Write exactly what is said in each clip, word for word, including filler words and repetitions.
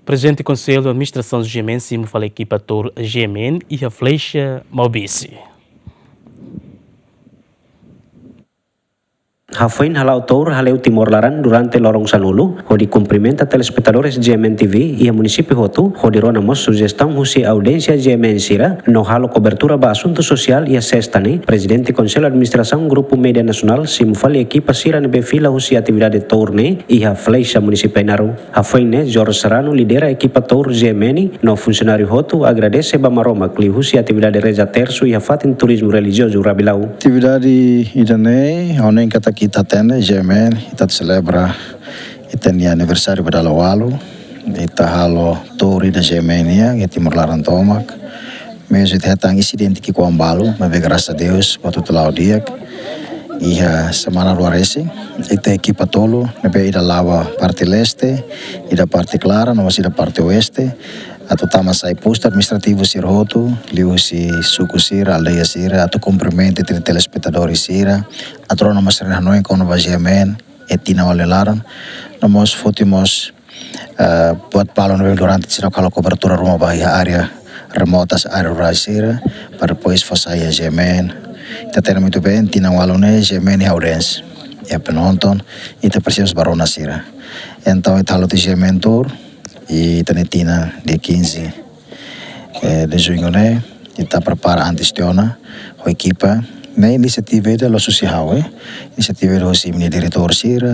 Prezidente Konsellu Administrasaun GMN simu fali ekipa tour GMN iha Flecha, Maubisse. Hafoin hala'o tour hale'u Timor laran durante loron sanulu, hodi kumprimenta telespetadores GMN TV iha munisípiu hotu, hodi rona mós sujestaun husi audiénsia GMN sira, no halo kobertura ba asuntu sosiál iha sesta ne'e, Prezidente Konsellu Administrasaun Grupu Média Nasionál simu fali ekipa sira ne'ebé fila husi atividade tour ne'e iha Flecha, munisípiu Ainaro. Hafoin ne'e, Jorge Serrano lidera ekipa tour GMN no funsionáriu hotu agradese ba Maromak liuhusi atividade reza tersu iha fatin turizmu relijiozu Rabilau. Atividade ida-ne'e, ha'u hanoin katak ita hatene GMN, ita selebra ita-nia aniversáriu ba dala ualu, ita halo tour ida GMN nian iha Timor laran tomak. Mezmu ita hetan insidente ki'ikoan balu, maibé grasas a Deus, hotu-hotu la'o di'ak. Iha semana rua resin, ita ekipa tolu, ne'ebé ida la'o ba parte leste, ida parte klaran, no mós ida parte oeste, atu tama sai postu administrativu sira hotu, liuhusi suku sira, aldeia sira, atu kumprimenta ita-nia telespetadores sira, atu rona mós sira-nia hanoin kona-ba GMN iha tinan ualu nia laran, no mós foti mós, eh, buat balu ne'ebé durante sira halo kobertura ruma ba iha área remotas, área rurál sira, para depois fó sai iha GMN. Ita hatene muito bem, tinan ualu ne'e GMN iha audiénsia, iha penonton, ita presiza bá rona sira. Entaun, ita halo tiha GMN tour, i ita-nia tinan dia quinze, eh, de junho ne'e, ita prepara antes tiha ona, ho ekipa. Ne'e inisiativa ida la'ós husi ha'u, eh. Inisiativa ida husi imi-nia diretór sira,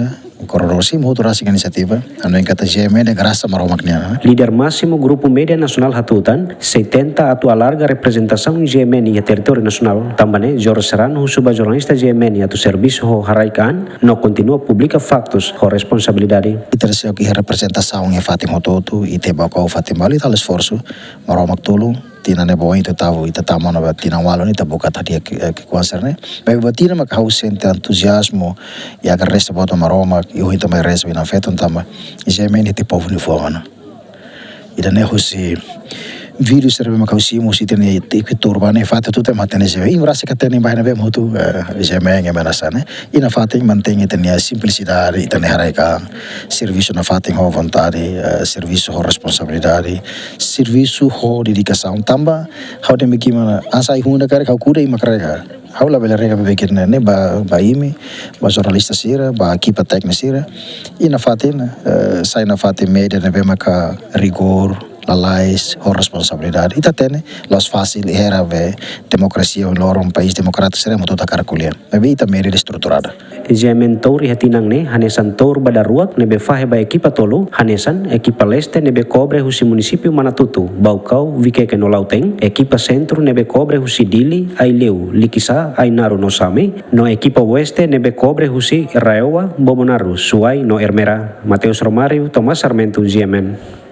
koordenadór sira, hotu rasik inisiativa. Ha'u hanoin katak GMN ne'e grasa Maromak nian, eh. Líder másimu Grupu Média Nasionál hatutan, sei tenta atu alarga reprezentasaun GMN iha territóriu nasionál. Tanba ne'e, Jorge Serrano husu ba jornalista GMN atu servisu ho haraik-an, no kontinua publika faktus ho responsabilidade. Ita sei iha reprezentasaun iha fatin hotu-hotu, ita ba kau fatin balu, ita halo esforsu, Maromak tulun, tinan ne'ebá ita tau, ita tama ona ba tinan ualu ne'e, ita buka tadi ke, eh, ke kuasar ne'e. Maibé ba tinan mak ha'u sente entuziazmu, i agradese ba Maromak, i ohin também reza ba Na'i Feton tanba GMN iha povu nia fuan ona. Ida-ne'e husi vídeo sira ne'ebé mak ha'u simu husi ita-nia ekipa tour ba ne'e, fatin hotu-hotu ema hatene GMN. Imi rasik hatene ba ne'ebé mak hotu, eh, GMN ema nasa ne'e. I nafatin mantein ita-nia simplisidade, ita-nia haraik-an, servisu nafatin ho vontade, eh, servisu ho responsabilidade, servisu ho dedikasaun. Tanba ha'u dehan beibeik mak hanesan ai-hun ida karik ha'u kuda imi mak rega. Ha'u labele rega beibeik ne'e, ne'e ba, ba imi, ba jornalista sira, ba ekipa téknika sira. I nafatin, eh, sai nafatin média ne'ebé maka rigór, lalais, ho responsabilidade. Ita hatene, la'ós fasil, hera be, demokrasia, loron país demokrátiku sira, ema hotu hakarak ko'alia. Maibé ita média estruturada. GMN tour iha tinan ne'e, hanesan tour ba daruak ne'ebé fahe ba ekipa tolu, hanesan ekipa leste ne'ebé kobre husi munisípiu Manatuto, Baucau, Viqueque no Lautém, ekipa sentru ne'ebé kobre husi Dili, Aileu, Liquiçá, Ainaro no Same, no ekipa oeste ne'ebé kobre husi RAEOA, Bobonaro, Suai no Ermera. Mateus Romário, Tomás Sarmento, GMN.